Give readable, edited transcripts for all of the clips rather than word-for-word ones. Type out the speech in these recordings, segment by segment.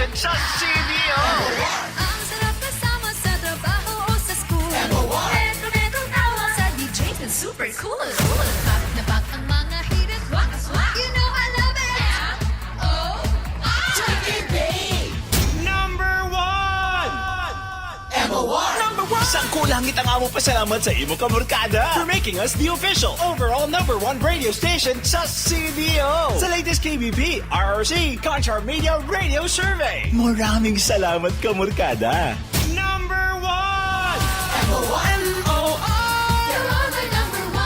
station sa CDO. Ang sarap kasama sa trabaho o sa school. Metro Metro tawa sa DJs na super cool. Pak na pak ang mga hirit. You know I love it. M-O-R. Number one! MOR! Number one! Sangkulangit ang among pasalamat sa imo kamorkada for making us the official overall number one radio station sa CDO. Sa latest KBP, RRC, Conchar Media Radio Survey. Maraming salamat, kamorkada. Number one! MOR! You're on my number one.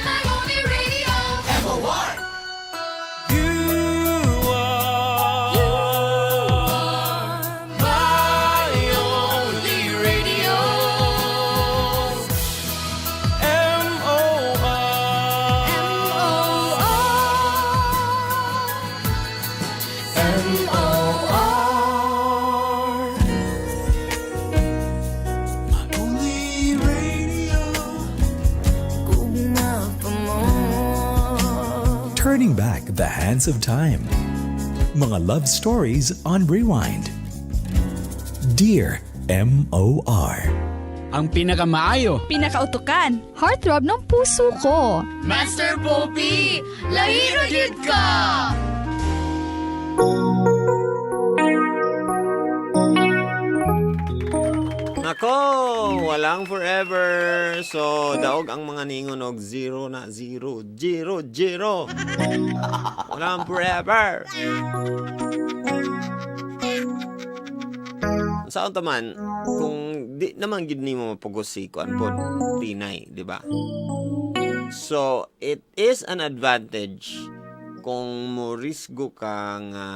My only radio. You are my only radio. M-O-R. M-O-R. My only radio. Turning back the hands of time. Mga love stories on rewind. Dear MOR. Ang pinakamaayo. Pinakautukan, heartthrob ng puso ko. Master Bobby, lahiro jud ka! Nako, walang forever. So, daog ang mga ningon og zero na zero, zero, zero. Walang forever. Sa unta man, kung di naman gid nimo mapugos si kuan pod, Tinay, di ba? So, it is an advantage kung mo risgo ka nga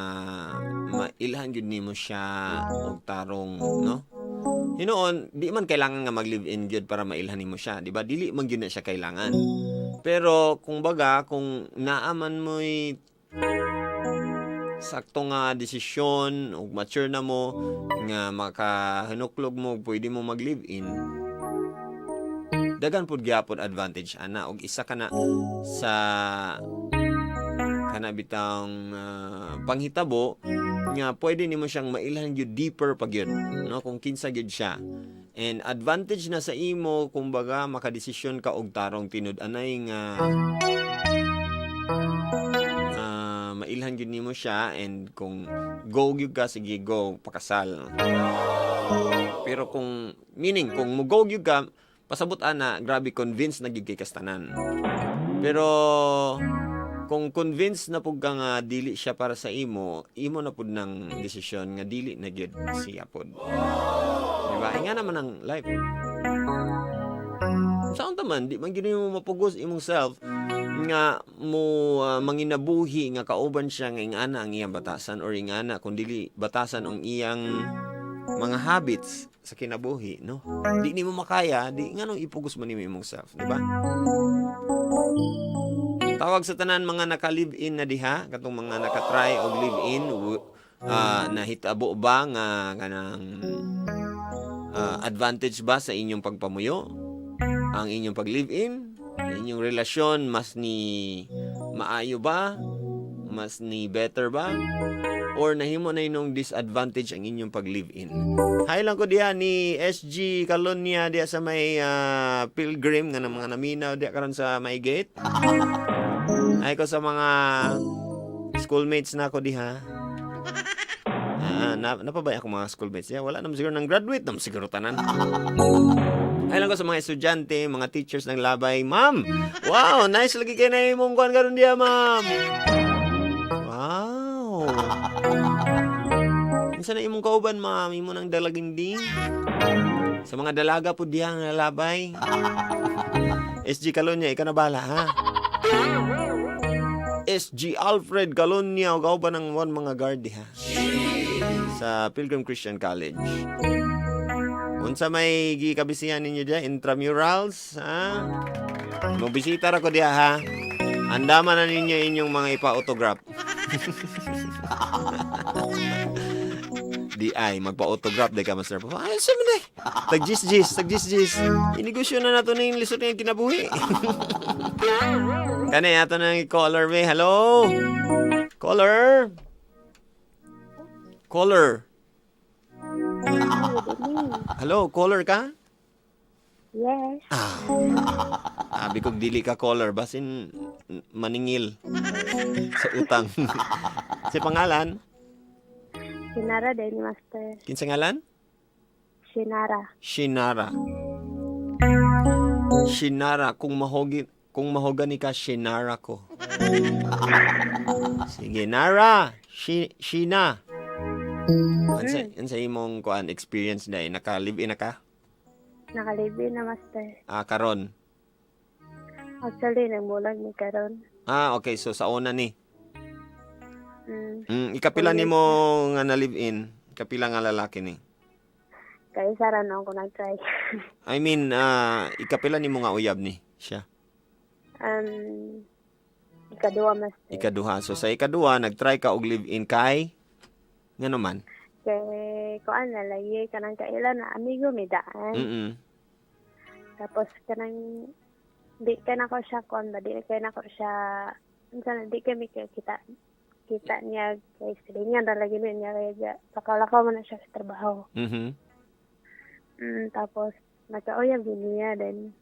mailhan gyud nimo siya og tarong, no? Hinuon, di man kailangan nga mag-live-in gyud para mailhan nimo siya, di ba? Dili man gyud na siya kailangan. Pero kung baga, kung naaman mo'y sakto nga desisyon ug mature na mo nga makahanuklog mo, pwede mo mag-live-in, dagan pud gyapon advantage ana og isa ka na sa kana bitang panghitabo nga pwede nimo siyang mailhan gyud deeper pa gyud, no, kung kinsa gyud siya. And advantage na sa imo kumbaga makadesisyon ka og tarong tinud-anay nga mailhan gyud nimo siya, and kung go gyud ka, sige, go pakasal. Pero kung meaning kung mo go gyud ka, pasabot ana, grabe convinced na gyud kay kastanan. Pero kung convinced na pud ka nga dili siya para sa imo, imo na pud ng desisyon nga dili na gyud siya pud. Di ba? Inga naman ang life. Sa unta man, di man gyud nimo mapugos imong self nga mo manginabuhi nga kauban siya nga ingana ang iyang batasan or ingana kung dili batasan ang iyang mga habits sa kinabuhi, no? Di nimo makaya, di nganong ipugos man nimo imong self, di ba? Tawag sa tanan mga naka-live-in na diha, katong mga naka-try og live-in, nahitabo ba nga kanang advantage ba sa inyong pagpamuyo? Ang inyong pag-live-in? Ang inyong relasyon mas ni maayo ba? Mas ni better ba? Or nahimo na inyong disadvantage ang inyong pag-live-in? Hi lang ko diha ni SG Calonia diha sa may Pilgrim nga ng mga naminaw diha karon sa may gate. Ay ko sa mga schoolmates na ako diha. Napabay ako mga schoolmates. Yeah, wala naman siguro nang graduate naman siguro tanan. Ay lang ko sa mga estudyante, mga teachers ng labay. Ma'am! Wow, nice lagi kay na imong kuan karon diha, ma'am. Wow. Unsa na imong kauban, ma'am? Imo nang dalaginding. Sa mga dalaga po diha nga labay. SG Calonia, ikaw na bala, ha? SG Alfred Calonia, ug kauban ng one mga guard diha sa Pilgrim Christian College. Unsa may gikabisihan ninyo diha intramurals, ha? Mobisita ra ko diha, ha. Andaman na ninyo inyong mga ipa-autograph. Di ay magpa-autograph di ka, Master Papa. Ay, sa man eh. Tag jis jis, tag jis jis. Inegosyo na nato ning lisod nga kinabuhi. Kani ato nang caller be. Hello. Caller. Caller. Good evening. Hello, caller ka? Yes. Abi kog dili ka caller, basin maningil sa utang. Si pangalan? Shinara din, Master. Kinsa ngalan? Shinara. Shinara. Shinara, kung mahogani ka, Shinara ko. Sige, Nara. Shina. Unsa imong kuan experience dai, naka live-in na ka? Nakalive na, Master. Ah, karon. Actually, nagmulag ni karon. Ah, okay. So sa una ni. Mm. Ikapila nimo nga na live-in? Kapila nga lalaki ni? Kaya sara na ako nag-try. I mean, ikapila nimo nga uyab ni siya. Ikaduha, Master. Ikaduha. So sa ikaduha, nagtry ka og live-in kay ngano man? Kay, kuan na lagi, kanang kaila na amigo mi daan. Tapos, kanang, di ka na ko siya kuan ba, di ka na ko siya, unsa na, di kami kita kita niya kay silingan ra lagi niya kay lakaw-lakaw man na siya sa trabaho. Tapos, nagkauyab din niya. Then,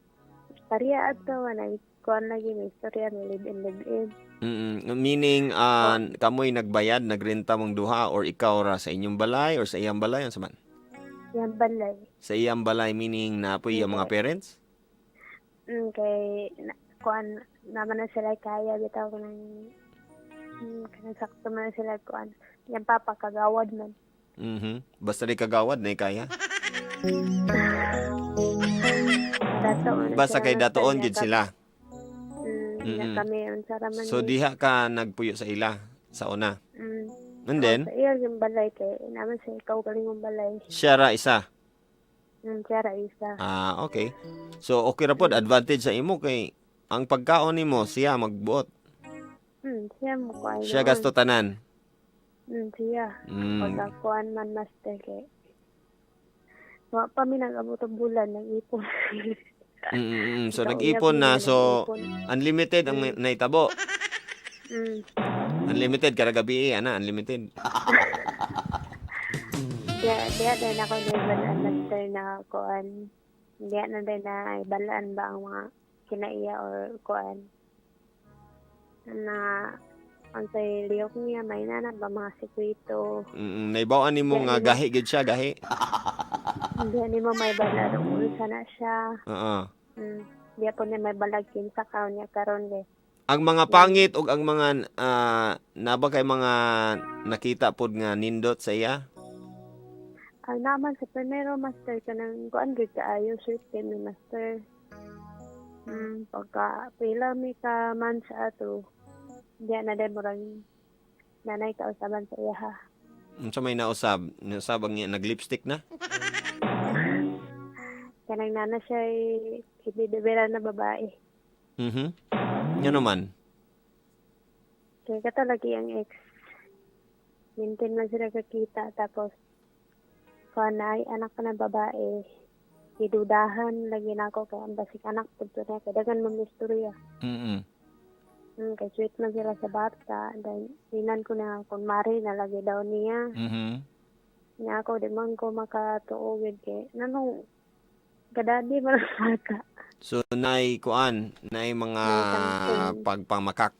pariya ato, nag kuan lagi, may istorya, may live-in, live-in. Meaning, kamoy nagbayad, nagrenta mong duha, or ikaw ra sa inyong balay, or sa iyang balay, unsa man? Yang balay. Sa iyang balay, meaning na po iyang mga parents? Kay, na, kuan, naman na sila kaya, bitaw ko ng, kanang sakto man na sila, kuan. Yang papa, kagawad man. Basta di kagawad, na kaya. Dato na Basta sila kay na datoon niya gid sila. Niya kami, unsa ra man So ni. diha ka nagpuyo sa ila sa una. And then Oh, sa iya yung balay kay naman sa ikaw galingong balay. Siya ra isa. Siya ra isa. Ah, okay. So okay ra pod, advantage sa imo kay ang pagkaon nimo siya magbuot. Siya mo ko ay Siya gasto tanan. Siya. Pagkakuan man, Master, kay wa pa mi nag-abot og bulan, nag-ipon. So Ikaw, nag-ipon uyab na, niya, so nag-ipon. Unlimited ang naitabo. Unlimited kada gabi eh, ana, unlimited. Diya, diya din ako naibalaan, Master, na kuan. Diya na din na ibalaan ba ang mga kinaiya or kuan. Na ang say liyok niya, may nanap ba mga sikwito. Naibawaan nimo Diya nga nimo- gahi gid siya, gahi. Diya nimo may balaan kung unsa na siya. Oo. Diya po niya may balag kinsa ka niya karon kay. Ang mga pangit ug ang mga naba kay mga nakita pod nga nindot sa iya? Ang naman sa primero, Master, kanang kuan gud kaayo sweet kay mi, Master. Pagka pila mi ka months ato, diya na din murag nanay kausaban sa iya ha. Unsa may nausab? Nausab ang nag-lipstick na? Kanang nana siya ibidibira na babae. Ngano man? Kaya kato lagi ang ex. Maintain man sila kakita. Tapos, kuan na ay anak ka na babae. Idudahan lagi na ako kay ang basig anak pud to niya. Kay daghan man istorya. Kay sweet man sila sa bata. Then, inan ko na kung mari na lagi daw niya. Niya ako, di man ko makatuo gid kay nanong kadadi man ang bata. So nay kuan, nay mga Nay something. pagpamakak.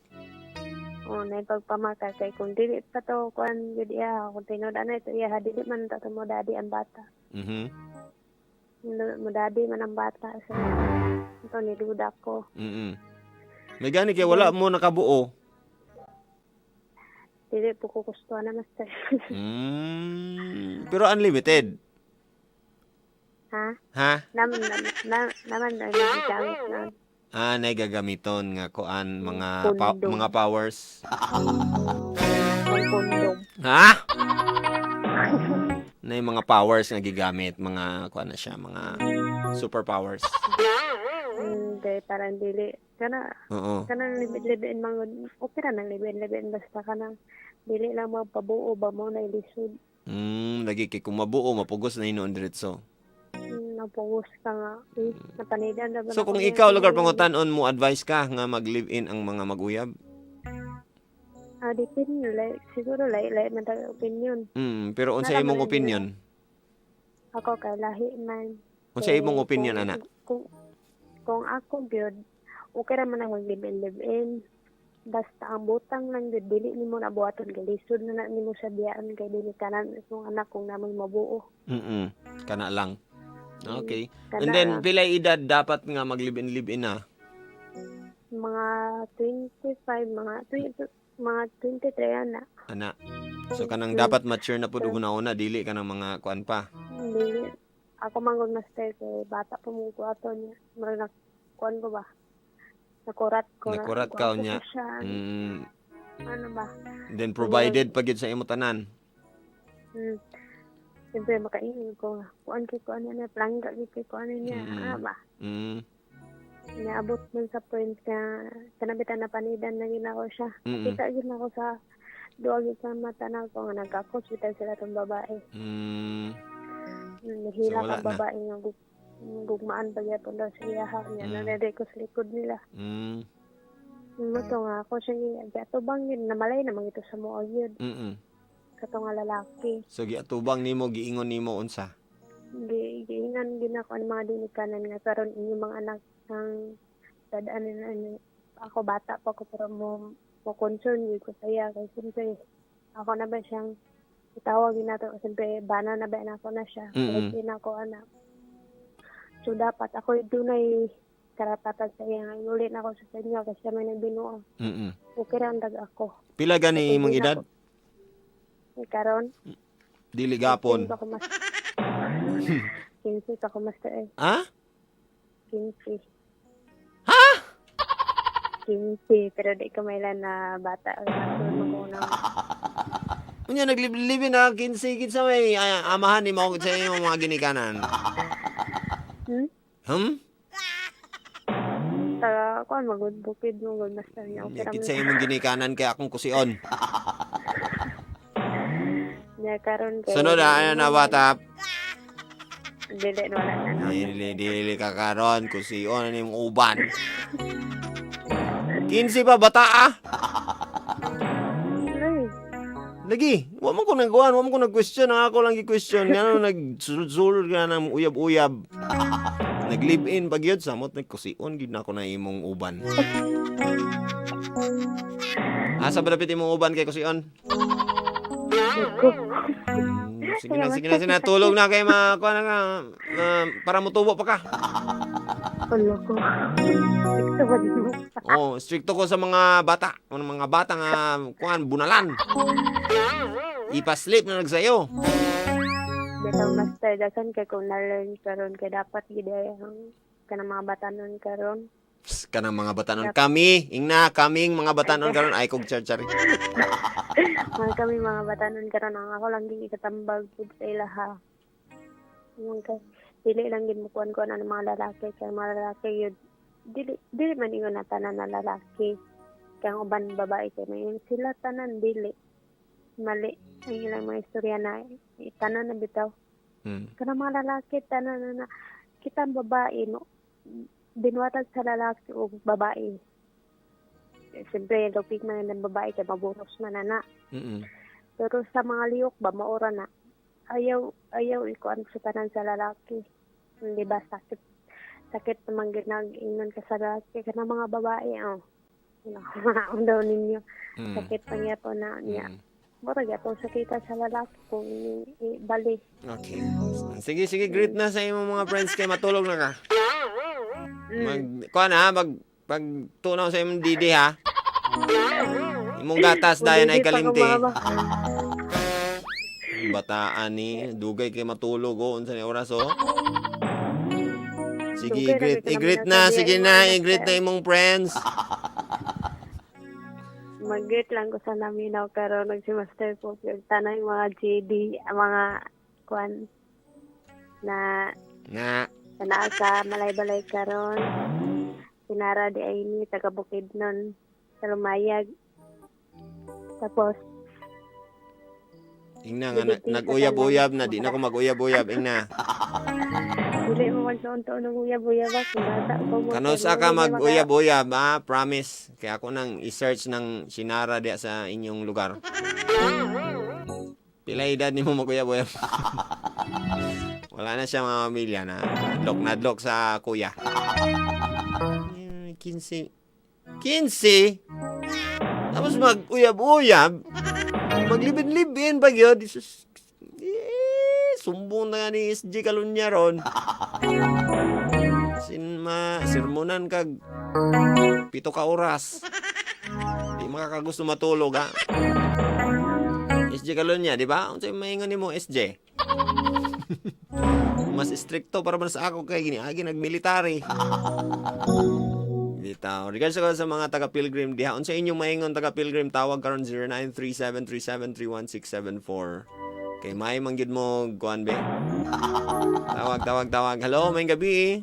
Oh, nay pagpamaka kay kung dili pa to kuan gid iya, kung tinuod ana ito iya, dili man ta to mo daddy ang bata. Mo daddy man ang bata so ito ni duda ko. May gani kay wala mo nakabuo. Dili po ko gusto na, Master. Pero unlimited. Ha? Ha? Naman na, naman na nagamit na. Ah, nay gagamiton nga kuan mga Kondom. mga powers. Kondom. Ha? Nay mga powers nga gigamit, mga kuan na siya, mga superpowers. Kay parang dili kana kanang libid-libin man gud. Okay ra nang libid-libin basta kanang dili lang magpabuo ba mo na ilisod. Lagi kay kung mabuo mapugos na hinuon diretso. Napugos ka nga. Eh, napanidan ra ba So na kung ko niya? ikaw lugar pangutan-on mo advice ka nga mag-live-in ang mga mag-uyab? Ah, depende like siguro like like man tag opinion. Pero unsa Nara imong man opinion? Ako kay lahi man. Unsa Kay imong opinion ana? Kung ako gyud, okay ra man ako live in live in. Basta ang butang lang gyud dili nimo na buhaton kay lisod na na nimo sa biyaan kay dili kanan imong anak kung namoy mabuo. Kana lang. Okay. Kana And then lang. pila edad dapat nga mag live in live in na? Mga 25, mga 20, mga 23 ana. Ana. So kanang dapat mature na pud og una-una, dili kanang mga kuan pa. Hindi ako manggod, master, kay bata pa mo ko ato niya. Murag na kuan ko ba? Nakurat ko na. Nakurat ka Gwapo unya. ko siya. Ano ba? Then provided pag yun sa imo tanan. Siyempre makaingon ko nga. Kuan kay kuan niya, plangga kay kuan niya. Ah ba? Naabot man sa point nga kanabitan na panidan na gid ako siya. Kita gid ako sa duwa gid sa mata na ako nga nagkakos bitaw sila tong babae. Nahila So, wala ang na. babae nga gugmaan pa gyapon daw sa iyaha niya. Nanere ko sa likod nila. Mo to nga ako siya giatubang yun namalay namang ito sa mo yun kato nga lalaki. So giatubang nimo, giingon nimo unsa? Gi giingan gid ako ang mga dinikanan nga karon inyong mga anak ang dadaan na ano, ako bata pa ko pero mo mo concern gyud ko sa iya kay siyempre ako na ba siyang itawag yun nato, siyempre bana na ba na ako na siya. Kahit na ako anak, so dapat ako dunay karapatan sa iya nga iulit na ako sa inyo kasi siya may nagbinuang. Okay ra ang dag ako. Pila gani Kasi imong di na edad? Eh, karon Dili gapon. 15 pa ko mas 15 pa ko, master eh. Ha? 15. Ha? 15, pero di ko mailan na bata. Mag-una. Unya nagliblibi na 15 kinsa may ay, amahan nimo sa imong mga ginikanan? Hmm? Hmm? Taga, kuan, magud bukid mo, gud master niya. Okay Unya ra man. kinsa imong ginikanan kay akong kusion. Niya karon kay Sunod ah, ano na bata? Dili, wala na. Dili dili ka karon kusion ani imong uban. 15 pa bata ah. Ay, Lagi, wa man ko nagkuan, wa man ko nag-question, ang ako lang gi-question ngano nagsulod ka ng uyab-uyab. Nag-live-in pag yun, samot nagkusion gid na ako na imong uban. Asa ba dapit imong uban kay kusion? Sige na, sige na, sige na, tulog na kay ma kuan na ka, para mutubo pa ka. Ulo ko. Ito ba din mo? Oh, stricto ko sa mga bata, mga bata nga kuan bunalan. Ipa-sleep na nagsayo. Bitaw, master, dasan kay kung na-learn karon kay dapat gid ay ang kanang mga batanon karon. Psst, kanang mga batanon kami, ingna kaming mga batanon karon ay kog char-char. Mga kami mga batanon karon, ang ako lang gid ikatambag pud sa ilaha. Yung kay dili lang gid mo kuan kuan ang mga lalaki kay mga lalaki yun dili dili man ingon na tanan na lalaki kay ang uban babae kay may sila tanan dili mali ang ilang mga istorya na tanan na bitaw. Kanang mga lalaki tanan na, na kitang babae no binuwatan sa lalaki o babae, siyempre lupig man ng babae kay maburos man na na. Pero sa mga liyok ba maura na ayaw ayaw ikuan sa tanan sa lalaki, di ba? Sakit sakit naman ginag ingon ka sa lalaki kana mga babae, oh naku daw ninyo. Sakit pa niya po na niya. Mura gyapon sakita sa lalaki kung ibali. Okay. Sige, sige, greet na sa imong mga friends kay matulog na ka. Mag kuan ha, mag pag tunaw sa imong didi ha. Imong gatas dayon ay Hindi pa ko kalimti. mama. Bataan ni, dugay kay matulog oh, unsa ni oras oh. Sige, Dugay na i-greet, gyud ka i-greet naman na, nasa sige diya, na, imong i-greet na master. imong friends. Mag-greet lang ko sa naminaw karon nag si Master po yung tanay mga JD ang mga kuan na Na. na naa sa Malay-Balay karon. Sinara di ay ni taga Bukidnon sa Lumayag. Tapos Ingna nga Dili, nag-uyab-uyab na, di na ko mag-uyab-uyab, ingna. Dili mo magtuon-tuon og uyab-uyab ba kung bata pa mo. Kanusa ka mag-uyab-uyab, ha? Promise. Kaya ako nang i-search ng sinara diya sa inyong lugar. Pila edad ni mo mag-uyab-uyab? Wala na siya, mga pamilya, na. Adlok na adlok sa kuya. Eh, 15. 15? Tapos mag-uyab-uyab? Maglibin-libin pag yun. Jesus. Eh, sumbong na nga ni SG Kalunya ron. Sin ma, sermonan kag 7 ka oras. Di makakagusto matulog, ha. SJ Kalunya, di ba? Unsay maingon nimo, SJ? Mas strikto para man sa ako kay gini agi nagmilitary. Bitaw. Regards ako sa mga taga-Pilgrim diha. Unsa inyong maingon, taga-Pilgrim, tawag karon 0937373174. Kay may man gyud mo kuan be. Tawag, tawag, tawag. Hello, may gabi.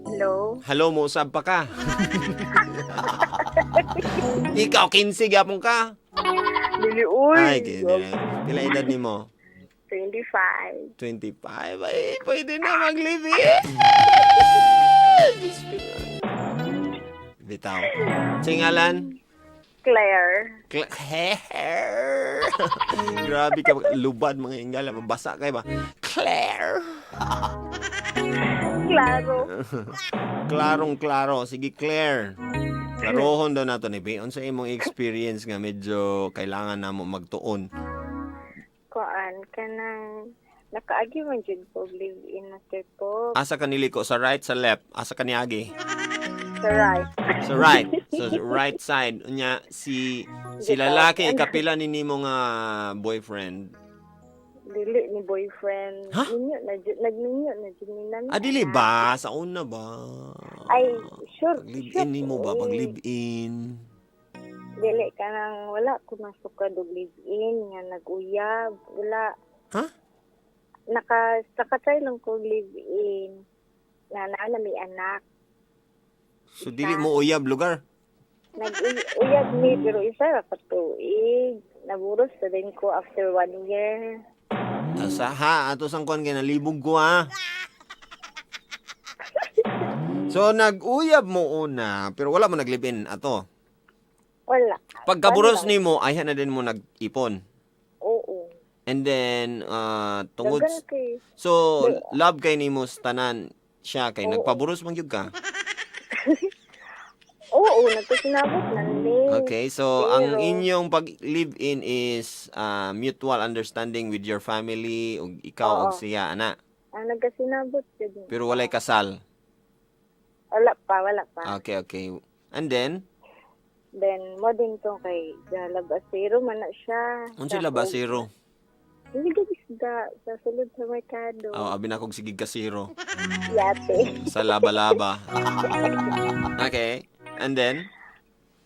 Hello. Hello, mo usab pa ka. Ikaw 15 gyapon ka. Dili uy. Ay, kini. Pila edad nimo? 25. 25. Ay, pwede na mag-live in. Bitaw. Singalan? Claire. Claire. Grabe ka. Lubad mga ingala. Mabasa kay ba? Claire. Claro. Klarong klaro. Sige, Claire. Klarohon daw nato ni Bi. Unsa imong experience nga medyo kailangan na mo magtuon? Kuan kanang nakaagi man jud ko live in na sir po. Asa ka niliko? Sa right, sa left? Asa ka niagi? Sa right. Sa right. So, right side. Unya, si si lalaki, kapila ni nimo nga boyfriend? Dili ni boyfriend. Ha? Minyo na jud, nagminyo na jud ni nami. Ah, dili ba? Sa una ba? Ay, sure. Pag live-in nimo ba? Pag live-in. Dili kanang wala ko masukad og live in nga nag-uyab, wala. Ha? Naka try lang ko live in na naa na may anak. So, dili mo uyab lugar? Nag-uyab mi pero isa ra ka tuig. Naburos na din ko after one year. Asa ha, ato sang kuan kay nalibog ko, ha. So nag-uyab mo una, pero wala mo nag-live-in ato. Wala. Pagkaburos Wala. nimo, ay na din mo nag-ipon. Oo. And then tungod Dagan kay so love kay nimo sa tanan siya kay Oo. nagpaburos man gyud ka. Oo, nagkasinabot na ni. Okay, so ang Pero- inyong pag-live-in is mutual understanding with your family ug ikaw ug Oo. siya ana. Ang nagkasinabot jud. Pero walay kasal. Wala pa, wala pa. Okay. And then Then mo din to kay labasero man na siya. Unsay Sa- labasero? Hindi ka isda sa sulod sa merkado. Oh, abi na kog sige kasiro Yate. sa laba-laba. Okay. And then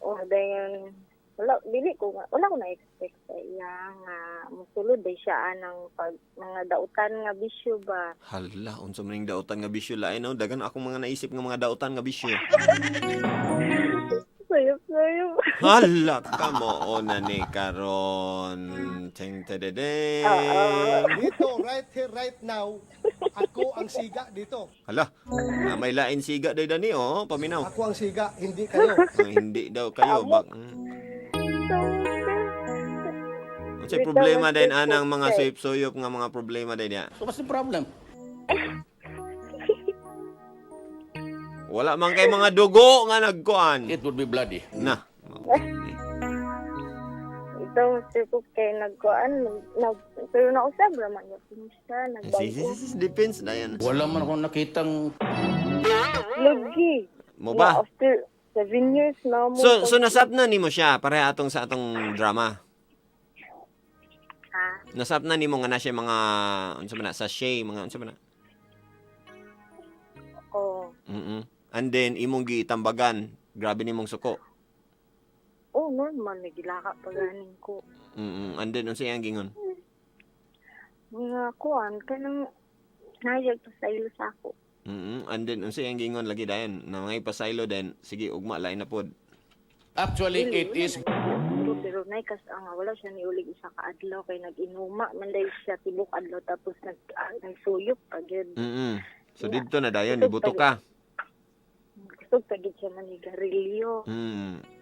O then wala dili ko wala ko na expect sa iya nga musulod day siya anang pag mga dautan nga bisyo ba. Hala, unsa man ning dautan nga bisyo lain, no? Dagan akong mga naisip nga mga dautan nga bisyo. Sayop sayop. Hala ka mo na ni karon. Ting tededeng. Dito, right here, right now, ako ang siga dito. Hala, na may lain siga day dani oh, paminaw. Ako ang siga, hindi kayo. Ah, hindi daw kayo bak. Unsay problema din anang mga suyop-suyop nga mga problema din ya? So what's the problem? Wala man kay mga dugo nga nagkuan. It would be bloody. Na. Ito Mr. Cook kay nagkuan nag pero nausab ra man yun siya Si, nagbago. si, si, depends na yan. Wala man akong nakitang Lugi. Mo ba? Na after 7 years na mo. So nasap na nimo siya pareha atong sa atong drama. Ha? Nasap na nimo nga na siya mga unsa man na sachet, mga unsa man na. Oo. And then imong gitambagan, grabe nimong suko. Oh, normal na gilaka pa ganing ko. And then unsa iyang gingon? Mga kuan kanang nayag pa sa ilo sa ako. And then unsa iyang gingon lagi dayon na mga ipasaylo then sige ugma lain na pod. Actually, it is Pero Pero nay kas ang wala siya niulig isa ka adlaw kay nag-inuma man day siya tibok adlaw tapos nagsuyop pa gyud. So didto na dayon nibuto ka. Kusog pa gyud siya manigarilyo.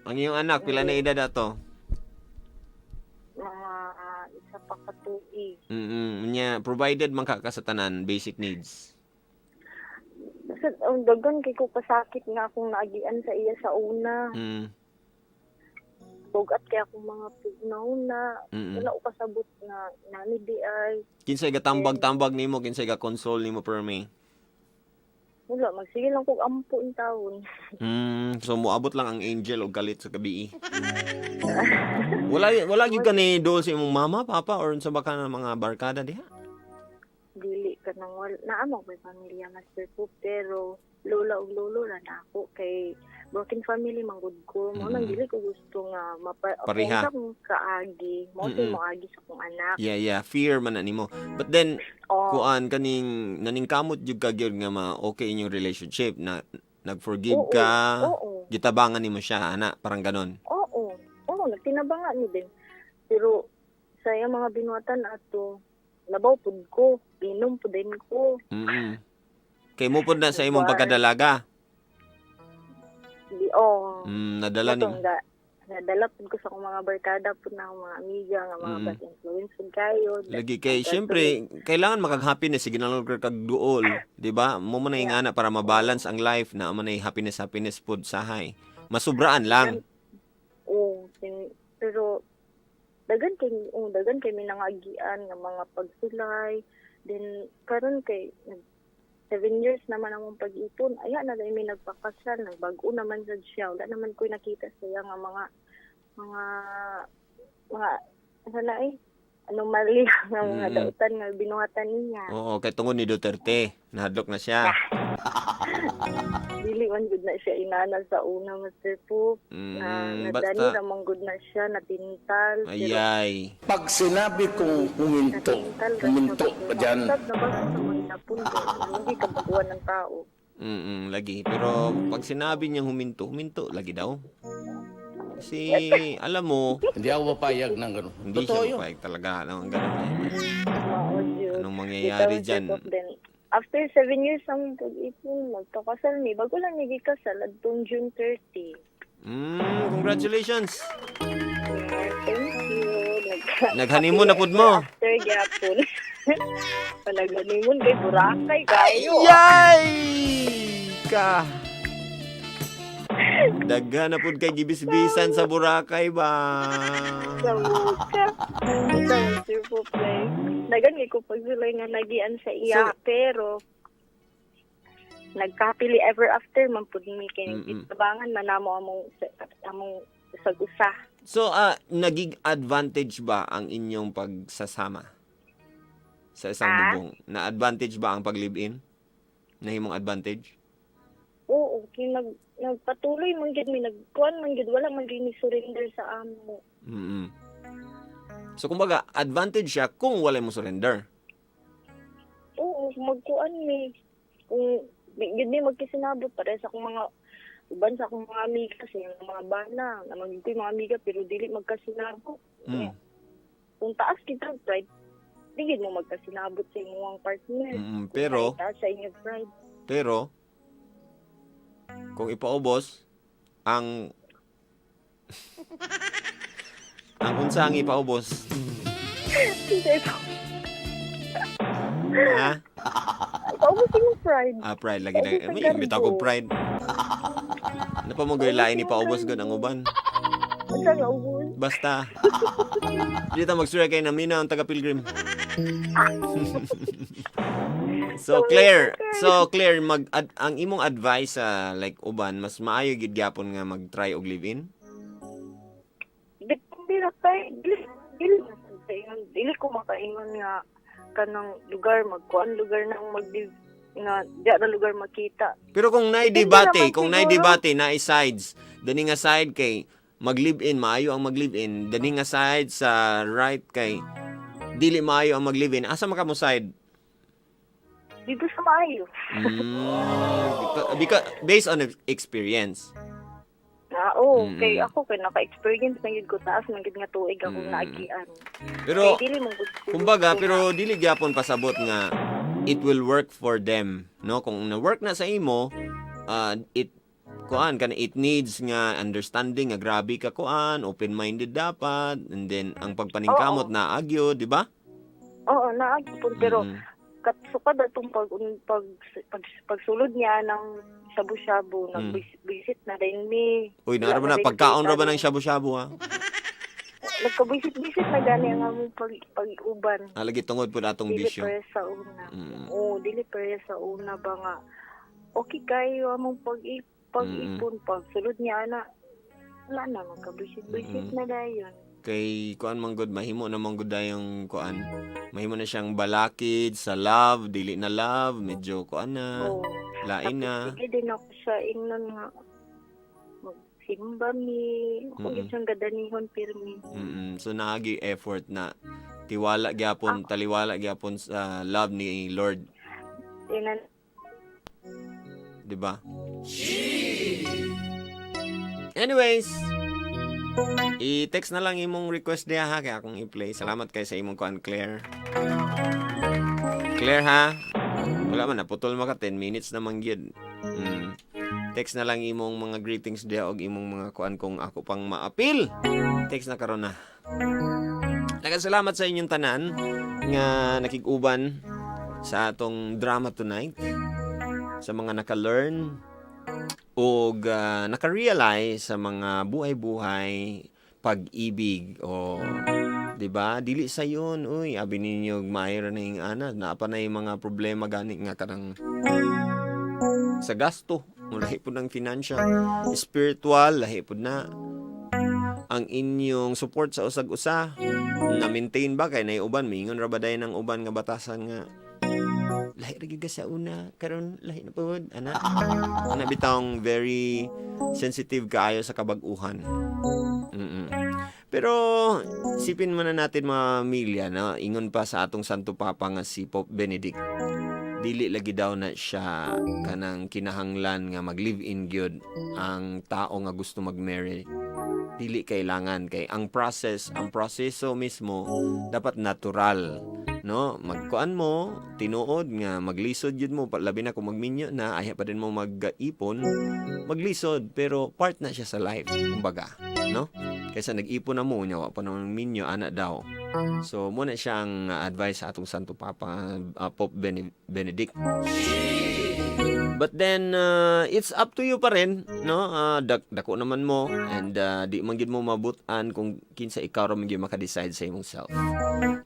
Ang iyong anak pila na edad ato? Mga isa pa ka tuig. Nya provided man ka sa tanan basic needs. Basta ang dagan kay ko pasakit nga akong naagian sa iya sa una. Bugat kay akong mga pugnaw na. Wala ko kasabot nga nani di ay. Kinsay gatambag-tambag nimo, kinsay ga-console nimo permi? Wala, magsige lang kog ampo in taon. So moabot lang ang angel og kalit sa gabi. Wala wala gyud ka ni dool sa imong mama, papa or unsa ba ka na mga barkada diha? Dili ka nang wala. Naamo ko'y pamilya, Master Poop, pero lola ug lolo ra na ako kay broken family man gud ko. Mao nang dili ko gusto nga mapa Pareha. kung sa akong kaagi, mao mm moagi sa akong anak. Yeah. Fear man na nimo. But then Oh, kuan kaning naningkamot jud ka gyud nga ma okay inyong relationship na nag-forgive Oo, ka, oo. gitabangan nimo siya ana, parang ganon. Oo. Oo, nagtinabanga ni din. Pero sa iyang mga binuhatan ato, labaw pud ko, inom pud din ko. Kay mo pud na sa imong War. pagkadalaga. Di oh. Nadala Katong nimo. Nadala pud ko sa akong mga barkada pud na akong mga amiga nga mga bad influence pud kayo. Lagi kay syempre kailangan makag-happiness sige na lang kag duol, di ba? Mo man na yung ana para mabalance ang life na man ay happiness happiness pud sahay. Masubraan lang. Oo, pero dagan kay minangagian nga mga pagsulay. Then karon kay 7 years naman among pag-ipon. Aya na dahil may nagpakasal, nagbag-o naman sad siya. Wala naman ko'y nakita sa iya nga mga ano na eh, anomalya nga mga dautan nga binuhatan niya. Oo, kay tungod ni Duterte, nahadlok na siya. Dili man gud na siya inana sa una, Mr. Poop. Na nadani Basta ra man gud na siya natintal. Pero ayay. Pag sinabi kong huminto, natintal ra siya. huminto ka dyan. Usab na ba sa mga napun hindi kabaguan ng tao. Lagi. Pero pag sinabi niyang huminto, huminto lagi daw. Kasi alam mo, Hindi ako papayag ng gano'n. hindi Totoo siya yun. mapayag talaga ng ganun. Mao jud. Anong mangyayari Bitaw, dyan? Sir Pop, then, after 7 years ang pag-ipon, magpakasal mi. Bago lang mi gikasal, adtong June 30. Congratulations. Yeah, thank you. Nag-honeymoon na pud mo. After gyapon. Palag-honeymoon kay Boracay kayo. Yay! Ka. Daghan na pud kay gibisbisan sa Boracay ba? Sa muka. Bitaw, Sir Pop, like, dagan kay ko pagsulay nga nagian sa iya, pero nagka-happily ever after man pud mi kay tabangan man namo among among usag usa. So, naging advantage ba ang inyong pagsasama sa isang Ah? bubong? Na advantage ba ang pag-live-in? Nahimong advantage? Oo, kay nagpatuloy man gid mi, nagkuan man gid, wala man gid ni surrender sa amo. So, kumbaga, advantage siya kung wala mo surrender. Oo, magkuan mi. Kung di gid mi magkisinabot pare sa akong mga uban sa akong mga amiga sa iyang mga bana, na man gid mga amiga pero dili magkasinabot. Kung taas kita ang pride, di gid mo magkasinabot sa imong partner. Kung Pero, taas sa inyong pride. pero, kung ipaubos, ang unsa ang ipaubos? Hindi ko. Ha? Paubos imong pride. Ah, pride lagi na. Paubos ang May imbitaw ko garbo. pride. Ano pa mo lain ipaubos gud ang uban? Unsa nga ubos? Basta. Dito magsurya kay namina ang taga Pilgrim. So Claire, ang imong advice sa like uban mas maayo gid gyapon nga mag-try og live-in. Depende ra kay dili dili ko makaingon nga kanang lugar magkuan lugar nang mag nga di na lugar makita. Pero kung naay Depende debate, naman kung naay siguro. debate, naay sides, dani nga side kay mag-live-in, maayo ang mag-live-in, dani nga side sa right kay dili maayo ang mag-live-in. Asa man ka mo side? Dito sa maayo. Because based on experience. Ah, Oh, kay ako kay naka-experience na gyud ko, taas man gyud nga tuig akong naagian. Pero Kay dili man gud ko kumbaga, pero dili gyapon pasabot nga it will work for them, no? Kung na-work na sa imo, it kuan kana, it needs nga understanding nga grabe ka kuan, open-minded dapat, and then ang pagpaningkamot na agyo, di ba? Oo, naagi po, pero sukad atong pag pagsulod niya ng shabu-shabu, nagbisit na din mi. Uy, Wala naara ba na din pagkaon ra ba kita ng shabu-shabu ha? Nagkabisit-bisit na gani ang among pag-uban. Alagi tungod po atong Dili bisyo. pare sa una. Oo, dili pare sa una ba nga okay kayo among pag-ipon, pagsulod niya ana wala na, magkabisit-bisit na dayon. Kay kuan man gud, mahimo na man gud dayong kuan. Mahimo na siyang balakid sa love, dili na love, medyo kuan na, Oo. lain na. Tapos sige din ako sa ingnon nga magsimba mi. Ako gyud siyang gadanihon pirmi. So naagi effort na tiwala gyapon, taliwala gyapon sa love ni Lord, Tinan 'di ba? Anyways, i-text na lang imong request diha ha kay akong i-play. Salamat kay sa imong kuan, Claire. Claire ha. Wala man, naputol maka 10 minutes naman gyud. Text na lang imong mga greetings diha og imong mga kuan kung ako pang maapil. Text na karon na. Daghang salamat sa inyong tanan nga nakig-uban sa atong drama tonight. Sa mga naka-learn og naka-realize sa mga buhay-buhay, pag-ibig o 'di ba, dili sayon, uy, abi ninyo maayo ra na yung ana, naa pa na yung mga problema gani nga kanang sa gasto, lahi pud ng financial, spiritual, lahi pud na ang inyong support sa usag usa, na maintain ba kay nay uban miingon ra ba dayon ang uban nga batasan nga lahi ra gyud ka sa una, karon lahi na pud ana ana, bitawng very sensitive kaayo sa kabag-uhan. Pero isipin muna natin, mga pamilya, na ingon pa sa atong Santo Papa nga si Pope Benedict, dili lagi daw na siya kanang kinahanglan nga mag live-in gyud ang tao nga gusto mag-marry. Dili kailangan kay ang process, ang proseso mismo dapat natural, no? Magkuan mo, tinuod nga maglisod yun mo, labi na kung magminyo na, ayaw pa din mo mag-ipon, maglisod, pero part na siya sa life, kumbaga, no? Kaysa nag-ipon na mo, nya wa pa naman minyo, ana daw. So, muna siyang advice sa atong Santo Papa, Pope Benedict. But then, it's up to you pa rin, no? Dako naman mo, and di man gyud mo mabutan kung kinsa, ikaw ra man gyud maka-decide sa imong self.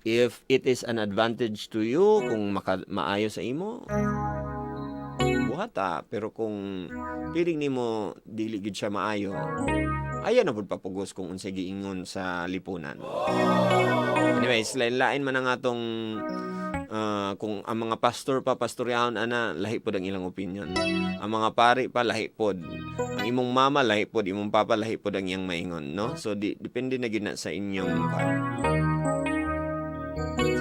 If it is an advantage to you, kung maayo sa imo, buhata. Pero kung feeling nimo dili gyud siya maayo, ayaw na pud papugos kung unsay giingon sa lipunan. Anyways, lain-lain man ang atong kung ang mga pastor pa pastoryahon ana, lahi pod ang ilang opinion. Ang mga pari pa, lahi pod. Ang imong mama lahi pod, imong papa lahi pod ang iyang maingon, no? So depende na gyud na sa inyong kuan.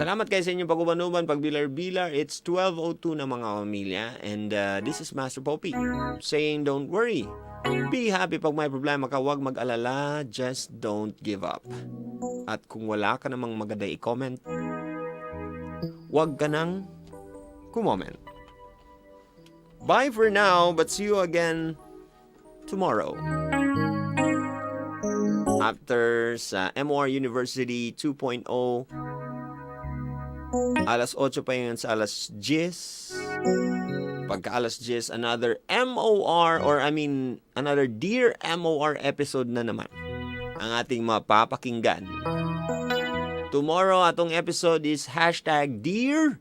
Salamat kayo sa inyong pag-uban-uban, pagbilar-bilar. It's 12:02 na, mga pamilya. And this is Master Poppy saying don't worry. Be happy. Pag may problema ka, huwag mag-alala. Just don't give up. At kung wala ka namang maganda i-comment, huwag ka nang kumoment. Bye for now, but see you again tomorrow. After sa MOR University 2.0, alas 8 pa yun sa alas 10. Pagka alas 10, another MOR or I mean, another Dear MOR episode na naman ang ating mapapakinggan. Tomorrow, atong episode is #DearMORBully.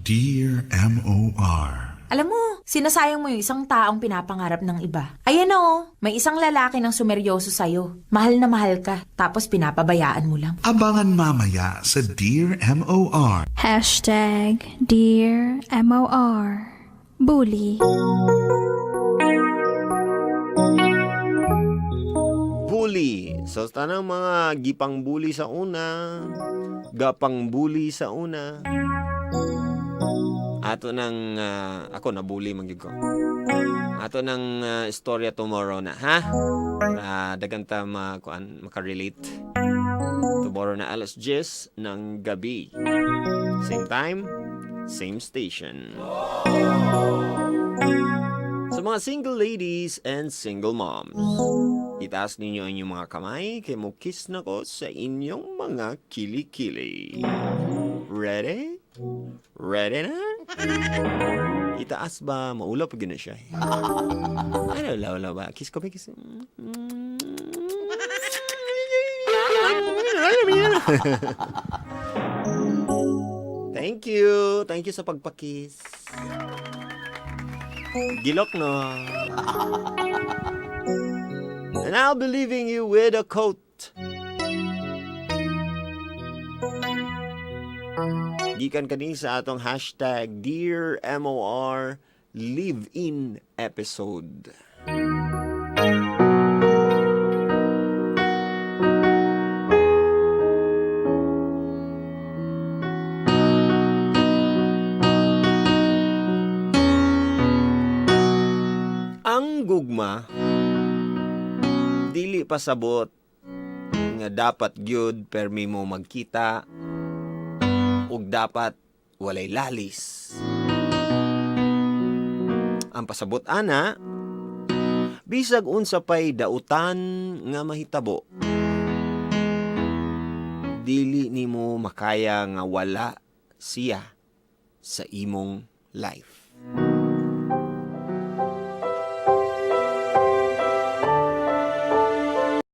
Dear MOR. Alam mo, sinasayang mo yung isang taong pinapangarap ng iba. Ayan na oh, may isang lalaki nang sumeryoso sa'yo. Mahal na mahal ka, tapos pinapabayaan mo lang. Abangan mamaya sa Dear MOR. #DearMOR. Bully. Bully. So, tanang mga gipang bully sa una, gapang bully sa una. At Ato nang ako nabully man gyud ko. Ato nang istorya tomorrow na, ha? Para daghan ta makuan, makarelate. Tomorrow na, alas 10 ng gabi. Same time, same station. Sa mga single ladies and single moms, itaas ninyo ang inyong mga kamay kay mo kiss na ko sa inyong mga kilikili. Ready? Ready na? Itaas ba? Maulaw pa na siya. Ano, ulaw, ulaw ba? Kiss ko ba? Kiss. Thank you. Thank you sa pagpakiss. Gilok, no? And I'll be leaving you with a quote. Gikan kani sa atong #DearMORLiveIn episode. Ang gugma dili pasabot nga dapat gyud permi mo magkita ug dapat walay lalis. Ang pasabot ana, bisag unsa pay dautan nga mahitabo, dili nimo makaya nga wala siya sa imong life.